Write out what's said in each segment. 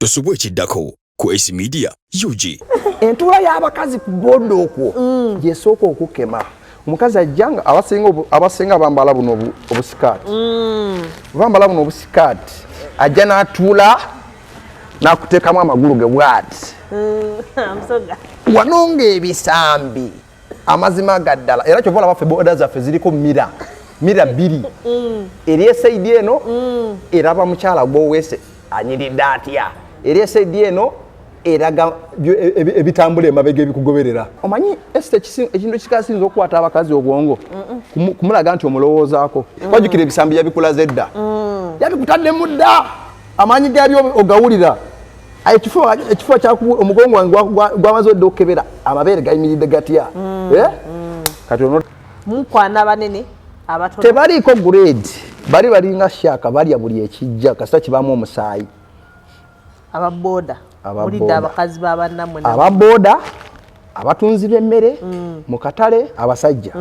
Tosubwa ekiddako ku Ace Media UG. Entuula y'abakazi ku boda okwo gyesooka okukema. Omukazi ajja nga abasinga bambala buno obusikaati. Bambala buno obusikaati. Ajja n'atuula n'akuteekamu amagulu ge bw'ati. Wano ng'ebisambi amazima ga ddala, era kyova olaba ffe boda zaffe ziriko mira mira bbiri. Eri esayidi eno eraba mukyala gw'oweese anyiridde atya, eri esayidi eno eraga ebitambula emabega ebikugoberera. Omanyi Esther, ekintu ekikasinza okukwata abakazi obwongo kumulaga nti omulowoozaako. Wajjukira ebisambi yabikulaze dda, yabikutaddemu dda, amaanyi gaabyo ogawulira. Ekifuba kyakubu omugongo wange gwamaze odda okukebera amabeere gayimiridde gatya. Kati ono mukwana banene abatono tebaliiko grade, bali balinga shark, balya buli ekijja kasita kibaamu omusaayi. Ababoda Ababoda. Mulidde abakazi b'abannammwe. Ababoda, abatunzi b'emmere mu katale, abasajja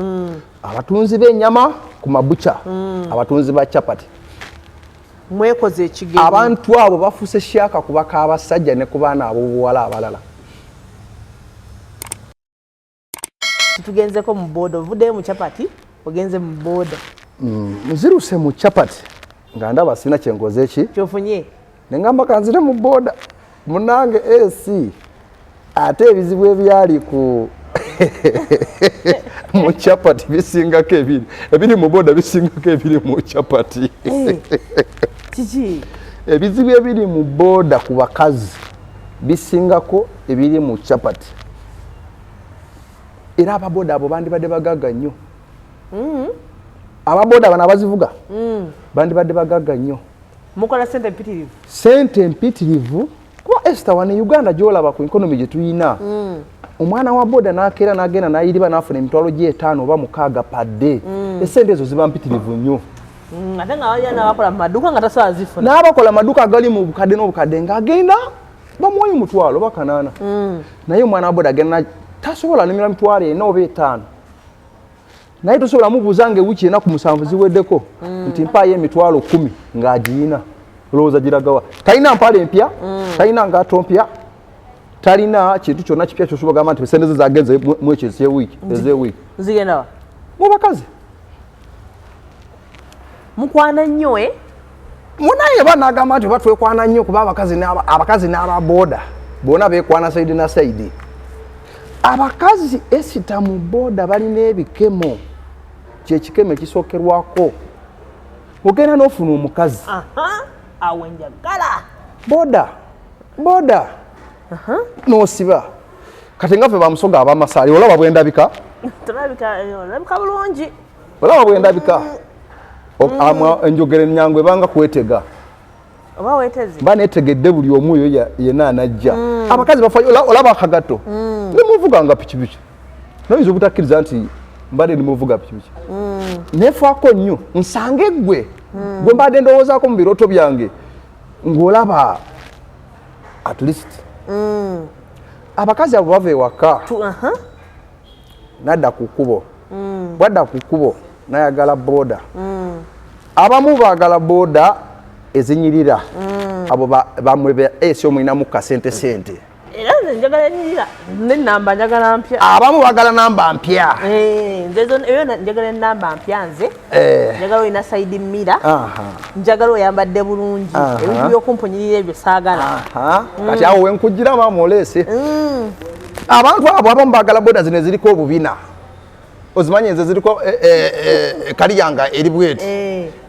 abatunzi b'ennyama ku mabucha, abatunzi ba chapati. Mwekoze ekigenyi. Abantu abo bafuuse shark kubaka abasajja ne ku baana ab'obuwala abalala. Tugenzeko mu boda, ovuddeyo mu chapati ogenze mu boda. Nziruse mu chapati nga ndaba sirina kyenkoze ki kyofunye. Ne ngamba kanzire mu boda munange AC, ate ebizibu ebyali ku mu chapati bisingako ebiri mu boda, bisingako ebiri mu chapati. Kiki? Ebizibu ebiri mu boda ku bakazi bisingako ebiri mu chapati, era ababoda abo bandibadde bagagga nnyo. Ababoda bano abazivuga bandibadde bagagga nnyo. Mukola sente mpitirivu. Sente mpitirivu, kuba Esther, wano e Uganda gyolaba ku economy gye tuyina, omwana wa boda n'akeera n'agenda n'ayiriba n'afuna emitwalo gy'etaano oba mukaaga padde, esente ezo ziba mpitirivu nnyo. Ate nga waliyo n'abakola mu maduuka nga tasobola zifuna. N'abakola amaduuka agali mu bukadde n'obukadde ng'agenda bamuwayo omutwalo oba kanaana, naye omwana wa boda agenda tasobola numira 40,000 oba 50,000, naye tosobola mubuuza nga ewiiki enaku 7 ziweddeko nti mpaayo 10,000 ng'agiyina. Olowooza giragawa? Talina mpale mpya, talina ngato mpya, talina kintu kyonna kipya kyosobola gamba nti sente ze zagenze mu ekyo ezewiiki ezewiiki. Zigenda wa? Mu bakazi. Mukwana nnyo, eh? Munaye banagamba nti oba twekwana nnyo, kuba abakazi n'ababoda bonna beekwana side na side. Abakazi esita mu boda balina ebikemo, kyekikemo ekisookerwako ogenda n'ofuna omukazi. Aha, awo njagala. Boda boda n'osiba. Kati nga ffe bamusoga abamasaali, olaba bwendabika. Tolabika, olabika bulungi. Olaba bwendabika. Enjogera enyangu ebanga kwetega. Oba weeteze. Mba netegedde buli omu oyo yenna anajja. Abakazi bafayo, olaba akagato nemuvuga nga pikipiki, noyinza obutakkiriza nti mbadde nimuvuga pikipiki. Nefaako nnyo nsange gwe gwe mbadde ndowoozaako mu birooto byange, ng'olaba at least abakazi abo bava ewaka nadda ku kkubo. Bwadda ku kkubo nayagala boda. Abamu baagala boda ezinyirira, abo bamwe ba esi omulinamu kasente sente. Era nze njagala enyirira nenamba njagala mpya. Abamu baagala namba mpya. Eh, nze eyo njagala enamba mpya nze. Njagala olina side mirror. Njagala oyambadde bulungi. Ebintu by'okumpunyirira ebyo saagala. Kati awo wenkugira maama oleese abantu abo. Abamu baagala boda zino eziriko obubina, ozimanyi nze ziriko kaliyanga eri bweti.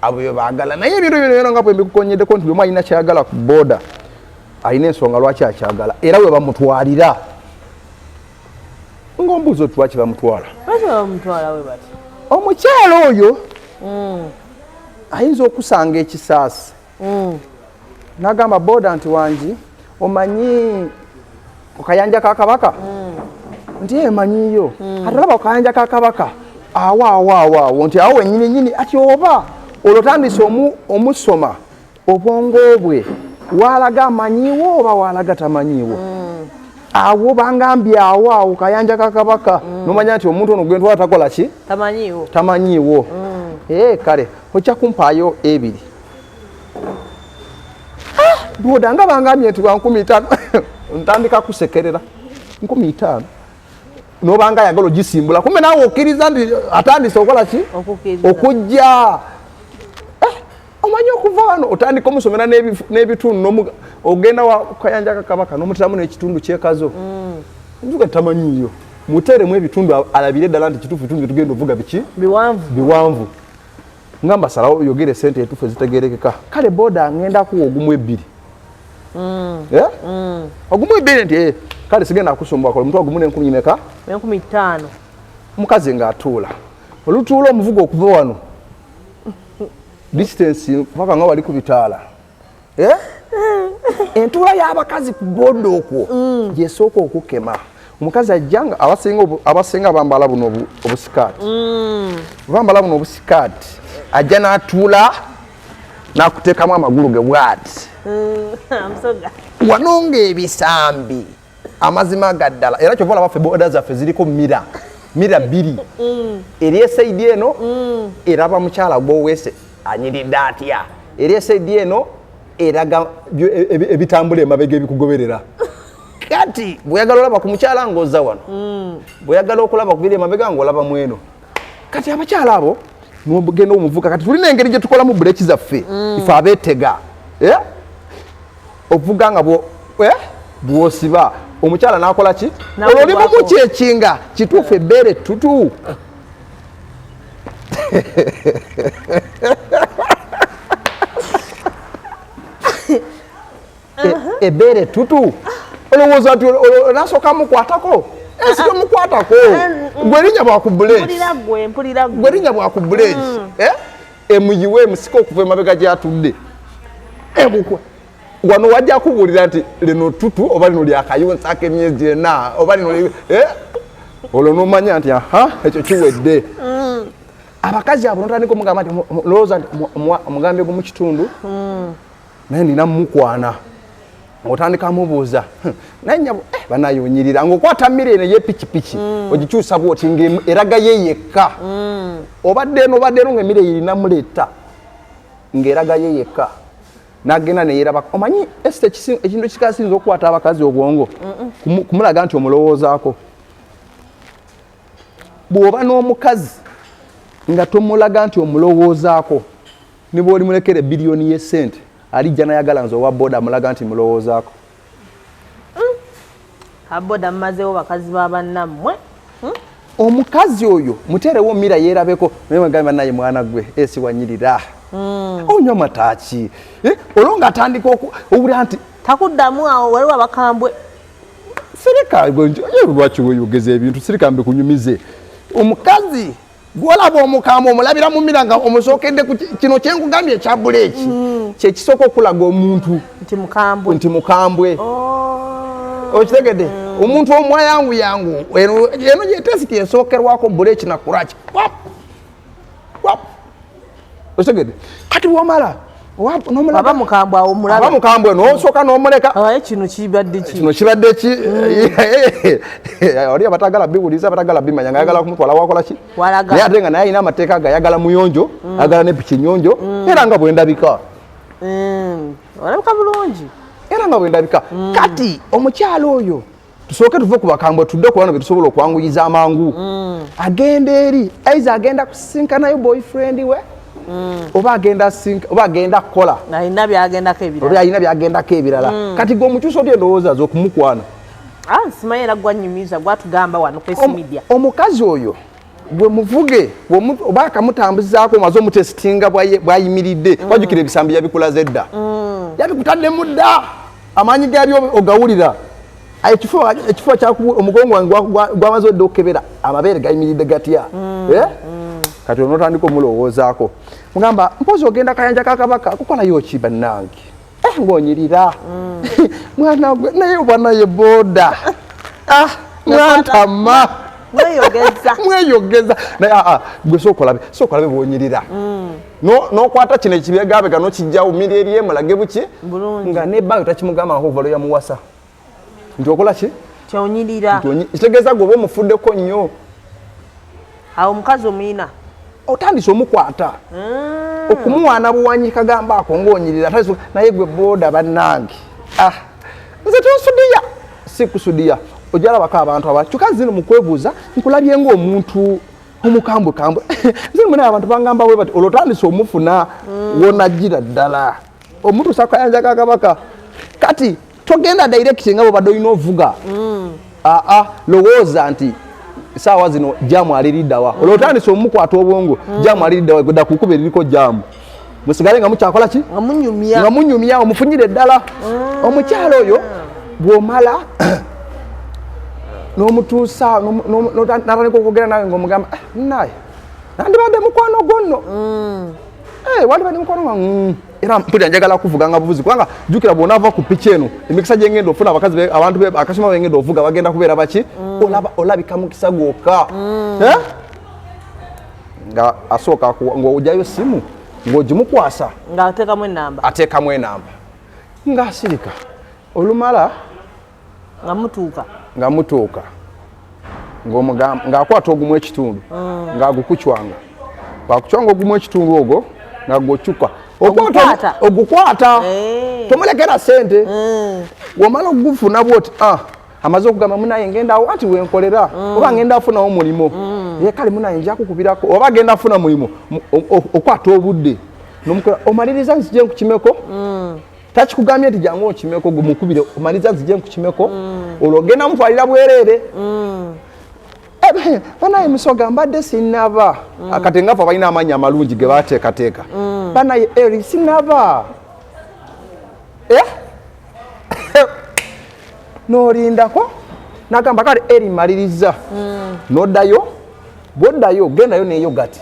Abo bye baagala. Naye ebintu bino byona nga bwe mbikukonyeddeko nti buli omu alina kyayagala ku boda, alina ensonga lwaki akyagala, era we bamutwalira ng'ombuuza oti lwaki bamutwala. Lwaki bamutwala we bati? Omukyalo oyo ayinza okusanga ekisaasi n'agamba boda nti wangi omanyi ku kayanja ka Kabaka? Nti emanyiyo. Ate olaba ku kayanja ka Kabaka awo awo awo awo, nti awo wenyini nyini. Ati oba olwo tandise omusoma obwongo bwe, walaga amanyiwo oba walaga tamanyiwo. Awo bangambye awo awo kayanja ka Kabaka, nomanya nti omuntu ono gwentwala takola ki? Tamanyiiwo. Tamanyiiwo. Kale ojja kumpaayo ebiri. Boda nga bangambye nti wa 5000. Ntandika kusekerera 5000. Nobanga ayagala ogisimbula, kumbe naawe okkiriza nti atandise okola ki? Okujja. Omanyi okuva wano otandika omusomera n'ebitundu, ogenda wa Kayanja ka Kabaka n'omuteramu n'ekitundu ky'Ekazo. Njuga tamanyiiyo, muteeremu ebitundu alabire ddala nti kituufu ebitundu byetugenda ovuga biki? Biwanvu. Biwanvu. Ngamba salawo oyogere sente etuufu ezitegeerekeka. Kale boda ngenda kuwa ogumu ebbiri. Ogumu ebbiri nti kale sigenda kusumbuwa, kola omutwalo gumu n'enkumi meka? 5000. Omukazi ng'atuula. Olutuula omuvuga okuva wano distance paka nga wali ku bitaala. Entuula y'abakazi ku boda okwo gyesooka okukema. Omukazi ajja nga abasinga bambala buno obusikaati. Bambala buno obusikaati. Ajja n'atuula n'akuteekamu amagulu ge bw'ati. Wano ng'ebisambi amazima ga ddala. Era kyova olaba ffe boda zaffe ziriko mira bbiri. Eri esayidi eno eraba mukyala gw'oweese anyiridde atya, eri esayidi eno eraga ebitambula emabega ebikugoberera. Kati bw'oyagala olaba ku mukyala ng'ozza wano, bw'oyagala okulaba ku biri emabega ng'olaba mweno. Kati abakyala abo n'ogenda omuvuga. Kati tulina engeri gye tukolamu buleeki zaffe ife abeetega, ovuga nga bw'osiba omukyala n'akola ki? Olwo oli mumukyekinga kituufu ebbeere ettutu. Ebbeere ettutu olowooza nti nasooka mukwatako? Ensi tomukwatako, gwe linnya bwa ku buleeki, gwe linnya bwa ku buleeki emuyiwe emusika okuva emabega gy'atudde. Wano wajja kubuulira nti lino ttutu oba lino lyakayonsa ak'emyezi ena oba lino, olwo n'omanya nti aha ekyo kiwedde. Abakazi abo notandika omugamba nti lowooza nti omugambye gumu kitundu naye nina mukwana, otandika mubuuza naye nyabo banayonyirira ng'okwata mmere eno ey'epikipiki ogikyusa bw'oti ng'eraga ye yekka. Obadde eno obadde eno ng'emmere erina muleeta ng'eraga ye yekka, n'agenda neyeraba. Omanyi esita ekintu ekikasinza okukwata abakazi obwongo kumulaga nti omulowoozaako. Bw'oba n'omukazi nga tomulaga nti omulowoozaako, ne bw'oli mulekera ebbiliyoni y'essente alijja nayagala nze owa boda amulaga nti mulowoozaako. Aboda mmazeewo bakazi ba bannammwe. Omukazi oyo muteerewo mira yeerabeko, naye mwegambe bannaye mwana gwe esi wanyirira onywa mataaki, olwo ng'atandika owulira nti takuddamu. Awo waliwo abakambwe. Sirika, lwaki weyogeza ebintu? Sirika mbikunyumize. Omukazi gwolaba omukambwe omulabira mu mira nga omusookedde ku kino kyenkugambye ekya buleeki, kyekisooka okulaga omuntu nti mukambwe, nti mukambwe. Okitegedde? Omuntu omwayanguyangu, eno gyetesiti esookerwako, buleeki na kuraki. Okitegedde? Kati bwomala aba mukambwe awo omulaba, aba mukambwe n'osooka n'omuleka. Aye kino kibadde ki? Kino kibadde ki? Oli abatagala biwuliza, abatagala bimanya, nga ayagala kumutwala wakola ki, naye ate nga naye alina amateeka ga ayagala muyonjo, ayagala nepiki nyonjo. Era nga bwendabika, olabika bulungi. Era nga bwendabika. Kati omukyalo oyo, tusooke tuve ku bakambwe tudde ku bano betusobola okwanguyiza amangu. Agenda eri aiza agenda kusisinkanayo boyfriend we, oba agenda oba agenda kukola, alina byagendako ebirala, oba alina byagendako ebirala. Kati gwe omukyusa otya endowooza ze okumukwana? Simanyi, era gwanyumiza gwatugamba wano ku media. Omukazi oyo gwe muvuge oba akamutambuzaako, omaze omutesitinga bwayimiridde, wajjukira ebisambi yabikulaze edda, yabikutaddemu dda, amaanyi gabyo ogawulira, ekifuba kyakubu, omugongo wange gwamaze odda okukebera amabeere gayimiridde gatya. Kati onotandika omulowoozaako, mugamba mpozi ogenda Kayanja ka Kabaka kukolayo ki? Bannange, ng'onyirira mwana gwe, naye oba naye boda mwantama. Mweyogeza. Mweyogeza, naye gwe sooka olabe bwonyirira. N'okwata kino ekibegabega n'okijjawo miri eri emulage buki nga nebbanga takimugamba okuva lwe yamuwasa nti okola ki? Kyonyirira. Kitegeeza gwe oba omufuddeko nnyo. Awo omukazi omuyina. Otandise omukwata okumuwaana buwanyi kagamba ako ng'onyirira, naye gwe booda bannange, ah, nze tonsudiya, si kusudiya. Ojalabako abantu aba kyokka zino mu kwebuuza nkulabye ng'omuntu omukambwe kambwe. Nze munaye abantu bangamba bwe bati. Olwo otandise omufuna wonajjira ddala omutuusa kayanja ka kabaka. Kati togenda direct nga bwobadde olina ovuga. Aa, lowooza nti saawa zino jam aliriddawa. Olwo otandise omukwata obwongo. Jam aliriddawa, gwedda kukuba eririko jam, musigale nga mukyakola ki? Nga munyumya. Nga munyumya, omufunyire ddala omukyalo oyo. Bw'omala n'omutuusa, natandika okwogera nawe ng'omugamba, "Ah, naye nandibadde mukwano gwo nno. Eh, wandibadde mukwano gwange." Era mpulira njagala kuvuga nga buvuzi, kubanga jjukira bw'onaava ku piki eno, emikisa gyengenda ofuna, abakazi abantu akasoma bengenda ovuga bagenda kubeera baki? Olaba olabika mukisa gwokka. Eh? Nga asooka ng'ogyayo simu ng'ogimukwasa. Nga ateekamu enamba. Ateekamu enamba ng'asirika. Olumala nga mutuuka. Nga mutuuka, ng'omugamba ng'akwata ogumu ekitundu, ng'agukucwanga. Bwakucwanga ogumu ekitundu ogwo nga gwocuka. Ogukwata? Ogukwata. Eh. Tomulekera sente. Womala ogufuna bwoti, ah, amaze okugamba, "Munaye ngenda awo anti wenkolera," oba "Ngenda afunawo mulimu." Ye kale, "Munaye nja kukubirako," oba "Agenda afuna mulimu." Okwata obudde nomukola, "Omaliriza nzije nkukimeko." Takikugambye nti jangu okimeko, gumukubire, "Omaliriza nzije nkukimeko." Olwo ogenda mutwalira bwereere. Eh, banaye musoga mbadde sinaba. Kati ngafe balina amaanyi amalungi ge bateekateeka. Banaye eri sinaba. Eh? N'olindako nagamba, "Kale eri maliriza." N'oddayo. Bwoddayo, gendayo ne yogurt,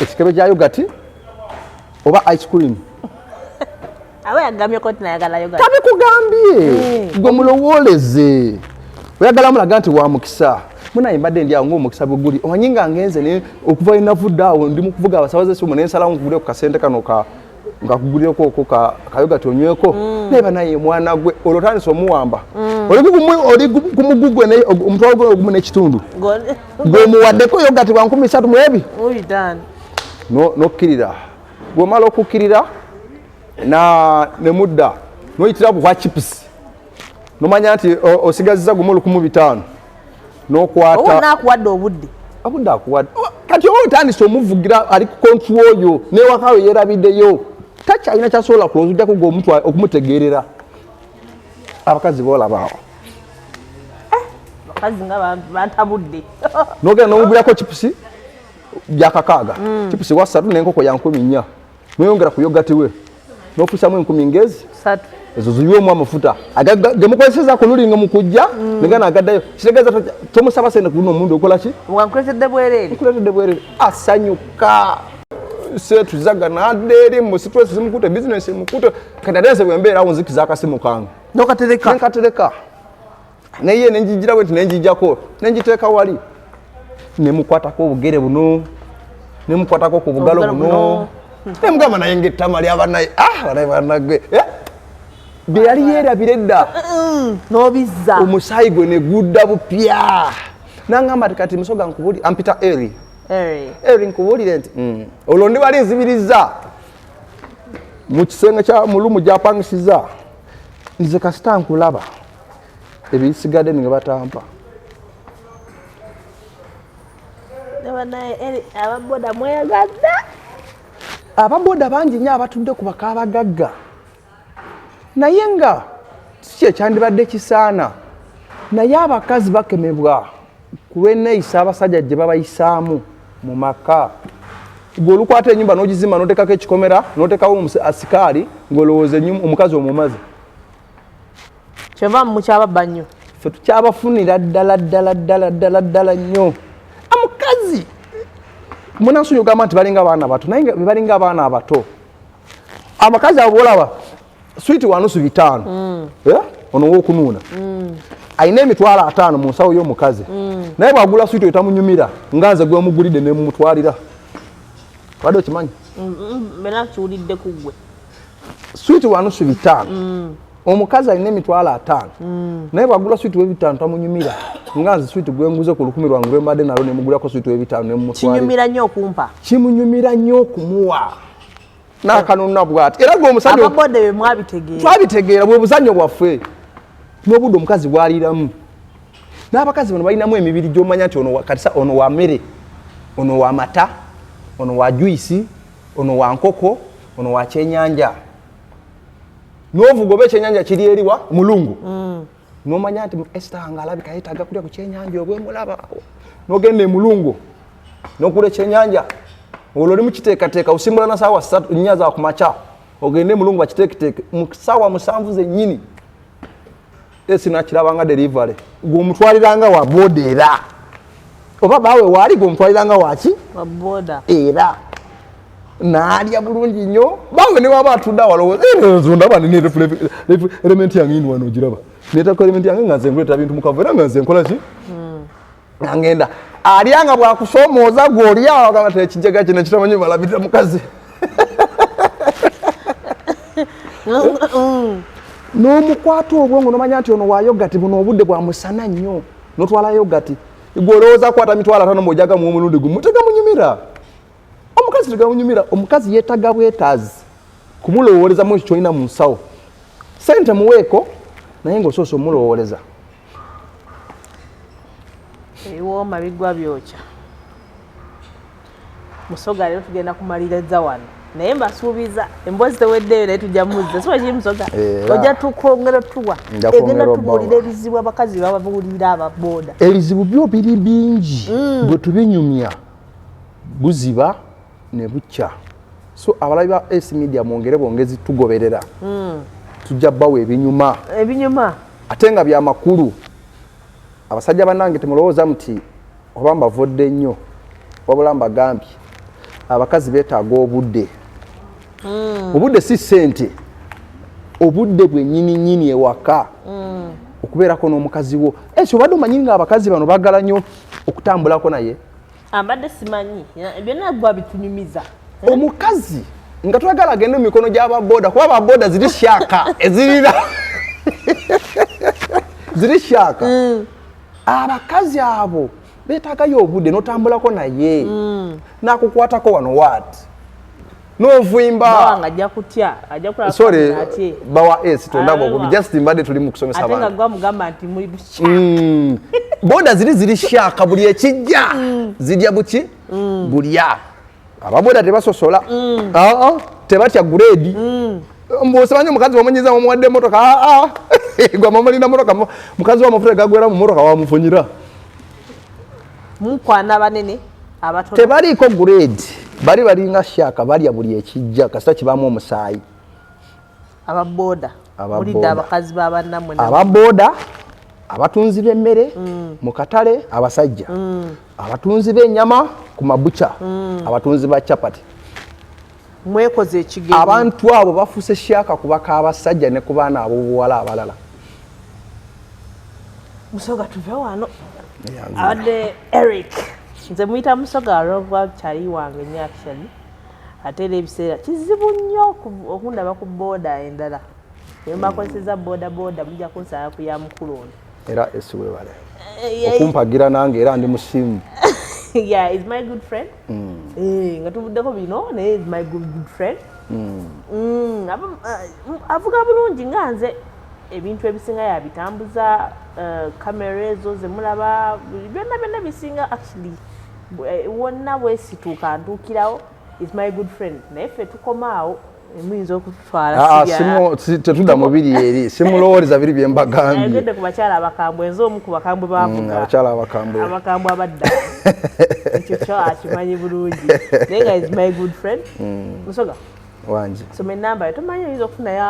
ekikebe kya yogurt oba ice cream. Aba yagambyeko nti nayagala yogurt. Tabikugambye, gwe mulowooleze. Oyagala mulaga nti wa mukisa. "Munaye mbadde ndi awo ngaomukisa bwe guli, omanyi nga ngenze ne okuva enavudde awo ndi mu kuvuga abasabaze esimu, nensalawo nkugulire ku kasente kano ka nga kugulireko okwo ka yogurt onyweko." Naye banaye mwana gwe, olwo otandise omuwamba. Oli ku mugugwe omutwalo gwe ogumu n'ekitundu gweomuwaddeko yogurt bwa 3000 mu ebi. Mubitaano. Nokkirira. Bw'omala okukkirira na nemudda noyitira bwa chips, nomanya nti osigazizza gumu 1500, nokwata. Oba naakuwadde obudde. Obudde akuwadde. Kati oba otandise omuvugira, ali ku control yo, newakawe yerabiddeyo, takyalina kyasobola kulowooza ojjako gwe okumutegeerera. Abakazi boolaba awo. Bakazi nga bantabudde. Nogenda nomugulako chips byakakaaga, chips wasatu n'enkoko ya 4000, noyongera ku yogurt we, nofusamu enkumi ngezi 3. Ezo ziyiwemu amafuta gemukozeseza ku lulinga mu kujja negana agaddayo. Kitegeeza tomusaba sente ku luno omundi okola ki? Wankuletedde bwereere. Nkuletedde bwereere. Asanyuka setuzaga nadda eri mu stress zimukute, bizinesi emukute. Kati ate nze bwembeerawo nzikiza akasimu kange. Nokatereka. Nenkatereka, naye nenjijira bwe nti, nenjijjako nenjiteeka wali, nemukwatako obugere buno, nemukwatako ku bugalo Obugalo buno. Buno. Nemugamba, "Naye ngaettama lyabanaye, ah, banaye banagwe." Eh? Bye yali yeerabira edda. N'obizza. Omusaayi gwe ne gudda bupya. Nangamba ti, "Kati musoga nkubuli," ampita Eri. Eh. "Eri, nkubuulire nti olwo ndi wali nzibiriza mu kisenge kya mulumu gyapangisiza, nze kasita nkulaba ebisigadde nga batampa." Banaye eri ababoda mweyagadde. Ababoda bangi nnyo abatudde ku bakabagagga, naye nga si kyekyandibadde kisaana. Naye abakazi bakemebwa ku lw'enneeyisa abasajja gye babayisaamu mu maka. Gwe olukwata ennyumba n'ogizimba, n'oteekako ekikomera, n'oteekawo asikaali, ng'olowooza omukazi omumaze. Kyova mukyababba nnyo. Ffe tukyabafunira ddala ddala ddala ddala ddala nnyo. Omukazi munansonyi ogamba nti balinga abaana bato, naye nga balinga abaana abato. Abakazi abo bolaba swiiti wa nusu bitaano. Eh? Ono wokunuuna alina 50,000 mu nsawo y'omukazi, naye bwagula swiiti oyo tamunyumira nga nze gwemugulidde nemumutwalira. Wadde okimanyi? Mena kiwulidde ku ggwe. Swiiti wa nusu bitaano. Omukazi alina 50,000 naye bwagula swiiti w'ebitaano tamunyumira, nga nze swiiti gwenguze ku 1,000 lwange lwembadde nalwo nemugulako swiiti w'ebitaano nemumutwalira. Kinyumira nnyo okumpa. Kimunyumira nnyo okumuwa n'akanona bw'ati. Era gwe omusajja Ababoda bye mwabitegeera. Twabitegeera, bwe buzannyo bwaffe n'obudde omukazi bw'aliiramu. N'abakazi bano balinamu emibiri gy'omanya nti ono katisa, ono wa mmere, ono wa mata, ono wa juice, ono wa nkoko, ono wa kyenyanja. N'ovuga oba ekyenyanja kiri eriwa mulungu. N'omanya nti Esther nga alabika yeetaaga kulya ku kyenyanja obwemulaba. N'ogenda e Mulungu n'okula ekyenyanja, olwo oli mukiteekateeka, osimbula na saawa 3 4 za kumakya, ogende e Mulungu bakiteeketeeke mu ssaawa 7 zennyini. Esi nakirabanga delivery, gw'omutwaliranga wa boda, era oba baawe waali gw'omutwaliranga waki? Wa boda. Era n'alya bulungi nnyo. Baawe ne waba atudde awalowooza ndaba nina element yange yini wano, ogiraba, neetako element yange nga nze nkuleetera bintu mukavu, era nga nze nkola ki nga ngenda alya nga bwakusoomooza gw'oli awo agamba ti ekijega kino kitamanyi balabirira mukazi. N'omukwata obwongo nomanya nti ono wa yogurt, buno obudde bwa musana nnyo, notwala yogurt. Gwe olowooza kwata 50,000 mw'ojaga mu omulundi gumu, tegamunyumira. Omukazi tegamunyumira. Omukazi yeetaga bwetaazi kumulowoolezamu ekyo kyolina mu nsawo. Sente muweeko, naye ng'osoose omulowooleza. Ebiwooma biggwa byokya. Musoga, leero tugenda kumaliriza wano, naye mbasuubiza emboozi teweddeyo, naye tujja muzza si wekiri Musoga? Era. Ojja tukwongera tuwa Nja egenda kwongera tubuulira obbawa. ebizibu abakazi bababuulira ababooda. Ebizibu byo biri bingi, bwe tubinyumya buziba ne bukya. So abalabi ba S Media, mwongere bwongezi tugoberera, tujja bawa ebinyuma. Ebinyuma. Ate nga byamakulu. Abasajja bannange, temulowooza muti oba mbavudde nnyo, wabula mbagambye abakazi beetaaga obudde. Obudde si ssente, obudde bwennyini nnyini ewaka okubeerako n'omukazi wo. Esi obadde omanyi nga abakazi bano baagala nnyo okutambulako naye? Ambadde simanyi. Byonna gwa bitunyumiza. Omukazi nga twagala agende mu mikono gy'ababoda, kuba ababoda ziri shark ezirira, ziri shark. Abakazi abo beetaagayo obudde n'otambulako naye, nakukwatako wano waati n'ovimba. Bawanga ajja kutya, ajja kulaba. Sorry. Atye. Bawa s tondaba Awa. obubi, just mbadde tuli mu kusomesa Ate nga abantu. gwa mugamba nti muli busha. Boda ziri ziri shark, buli ekijja zirya buki bulya. Ababoda tebasosola. Ah, ah, tebatya grade. Mbuosemanyi omukazi wamunyiza, wamuwadde emotoka. Ah, ah. Gwe mamulina motoka, mukazi wamafuta gagwera mu motoka wamufunyira. Mukwana banene abatono. Tebaliiko grade, bali balinga shark, balya buli ekijja kasita kibaamu omusaayi. Ababoda. Ababoda. Mulidde abakazi babannammwe. Ababoda, abatunzi b'emmere mu katale, abasajja abatunzi b'ennyama ku mabucha, abatunzi ba chapati. Mwekoze ekigenyi. Abantu abo bafuuse shark kubaka abasajja ne ku baana ab'obuwala abalala. Musoga, tuve wano. Abadde Eric, nze muyita Musoga olwokuba kyali wange nnyo actually, ate era ebiseera kizibu nnyo okundaba ku booda endala. Naye mbakozeseza boda boda, mujja kunsala ku ya mukulu ono. Era esi webale okumpagira nange, era ndi musimu. Yeah, is my good friend. Nga tuvuddeko bino, naye is my good, good friend. Avuga bulungi nga nze, ebintu ebisinga yabitambuza, kamera ezo zemulaba byonna byonna bisinga actually, wonna bwesituuka ntuukirawo. Is my good friend, naye ffe tukoma awo, muyinza okututwala. Ah, tetudda mu biri eri, simulowooleza biri bye mbagambye. Ayogedde ku bakyala abakambwe, nze omu ku bakambwe bavuga. Abakyala abakambwe. Abakambwe abadda, ekyo kyo akimanyi bulungi, naye nga is my good friend. Musoga, Wangi. Soma enamba yo, tomanyi oyinza okufunayo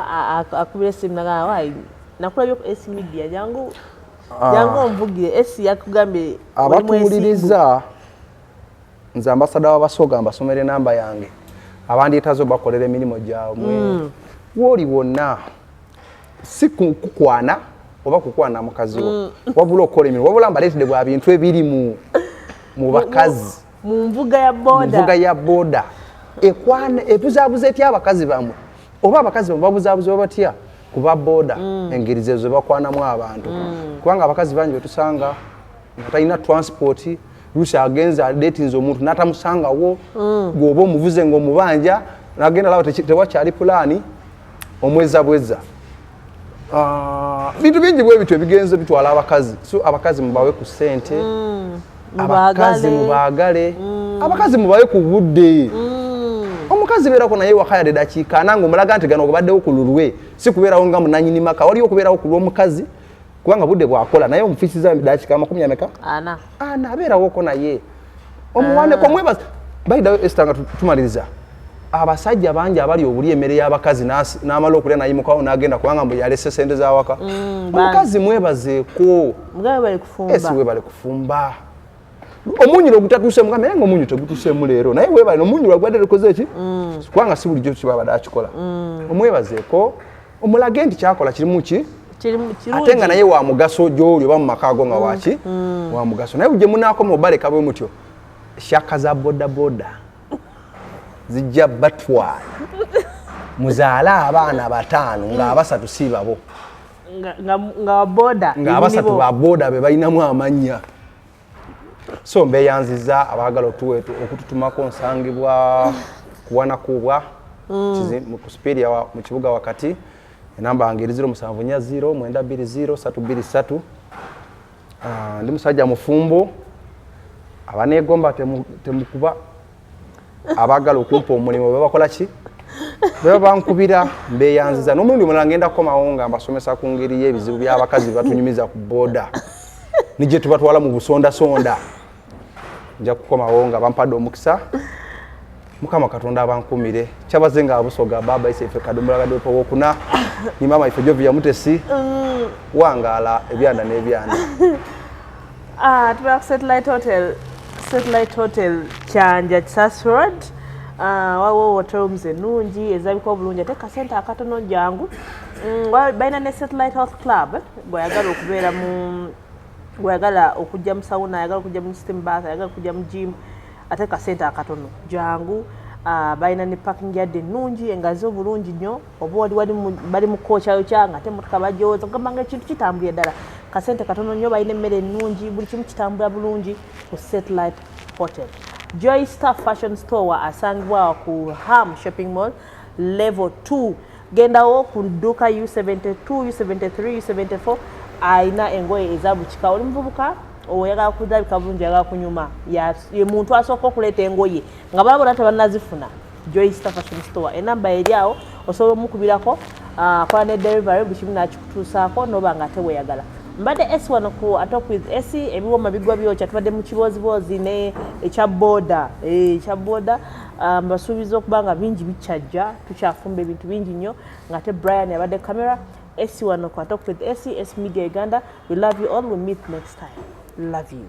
akubira esimu nagamba, "Wayi, nakulabye ku S Media, jangu jangu onvugire." S yakugambye oli Abatuwuliriza, nze ambasada w'Abasoga, mbasomera enamba yange. Abandyetaze obakolera emirimu gyabwe wooli wonna, si kukwana oba kukwana mukazi wo, wabula okukola emirimu, wabula mbaleetedde bwa bintu ebiri mu bakazi. Mu nvuga ya mu boda. Nvuga ya boda ekwana ebuzaabuza etya abakazi bamwe, oba abakazi bamwe babuzaabuza batya? Kuba boda engeri zezo bakwanamu abantu, kubanga abakazi bangi betusanga nga talina transport, lusi agenze adetinze omuntu n'atamusangawo, gwoba omuvuze ng'omubanja, nagenda laba tewakyali pulaani, omweza bweza. Bintu bingi bwe bityo ebigenze bitwala abakazi. So abakazi mubawe ku ssente, abakazi mubaagale, abakazi mubawe ku budde. Omukazi beerako naye waka yadde dakiika 40 ng'omulaga nti gano obaddewo ku lulwe, si kubeerawo nga munanyini maka. Waliwo okubeerawo ku lw'omukazi kubanga budde bwakola, naye omufiisiza dakiika amakumi ameka? Ana. Ana, abeerawoko naye omuwaneko, omwebaza. Bayidayo Esther, nga tumaliriza, abasajja bangi abali obuli emmere y'abakazi, n'amala okulya nayimukawo n'agenda kubanga mbu yalese sente z'awaka. Omukazi mwebazeeko. Mugabe bali kufumba. Esi webale kufumba, omunyiro ogutatuuse mugambe, naye nga omunyu tegutuuseemu leero, naye webale omunyiro gwabadde lukoze eki, kubanga si bulijjo kibabadde akikola. Omwebazeeko, omulage nti kyakola kirimu ki, ate nga naye wa mugaso gy'oli oba mu maka ago nga waki wa mugaso. Naye gye munaakoma obaleka bwe mutyo, shark za bodaboda zijja batwala, muzaale abaana bataano ng'abasatu si babo. Nga boda. Ng'abasatu ba boda be balinamu amannya. So mbeyanziza abaagala okututumako, nsangibwa kuwanakubwa ku Spiria mu kibuga wakati. Enamba yange eri 0740 920 323. Ndi musajja mufumbo. Abaneegomba temukuba, abaagala okumpa omulimu bebakola ki, beba bankubira. Mbeyanziza n'omulundi omulala ngenda kukomawo nga mbasomesa ku ngeri y'ebizibu by'abakazi batunyumiza ku boda nijje tubatwala mu busondasonda. Nja kukomawo nga bampadde omukisa. Mukama Katonda abankumire. Kyabaze nga abusoga baba isefe kadomulagadopo wokuna ni mama ife Jovia Mutesi. Wangaala ebyanda n'ebyanda. Tubeera ku Satellite Hotel, Satellite Hotel, Kyanja Kisasi Road. Waliwo hotel rooms ennungi ezirabika obulungi ate kasente akatono, jangu. Balina ne Satellite Health Club, bw'oyagala okubeera mu, bw'oyagala okujja mu sauna, ayagala okujja mu steam bath, ayagala okujja mu gym ate kasente akatono, jangu. Balina ne parking yard ennungi engazi obulungi nnyo, oba oli wali bali mu kwokyayokya nga ate emotoka bagyoza, kugamba nga ekintu kitambulira ddala kasente katono nnyo. Balina emmere ennungi, buli kimu kitambula bulungi ku Satellite Hotel. Joy Star Fashion Store asangibwa ku Ham Shopping Mall level 2. Gendawo ku dduuka U72, U73, U74, ayina engoye eza bukika. Oli muvubuka oyagala kulabika bulungi, oyagala kunyuma, ye muntu asooka okuleeta engoye nga balabona tebannazifuna. Joy Star Fashion Store, enamba eri awo, osobola omukubirako, akola ne delivery, buli kimu nakikutuusaako noba nga ate weeyagala. Mbadde S wano ku A Talk with S. Ebiwoma bigwa byokya. Tubadde mu kibooziboozi ne ekya boda, ekya boda. Mbasuubiza okuba nga bingi bikyajja, tukyafumba ebintu bingi nnyo, ng'ate Brian abadde camera. S wano ku A Talk with S, S Media Uganda. We love you all. We meet next time. Love you.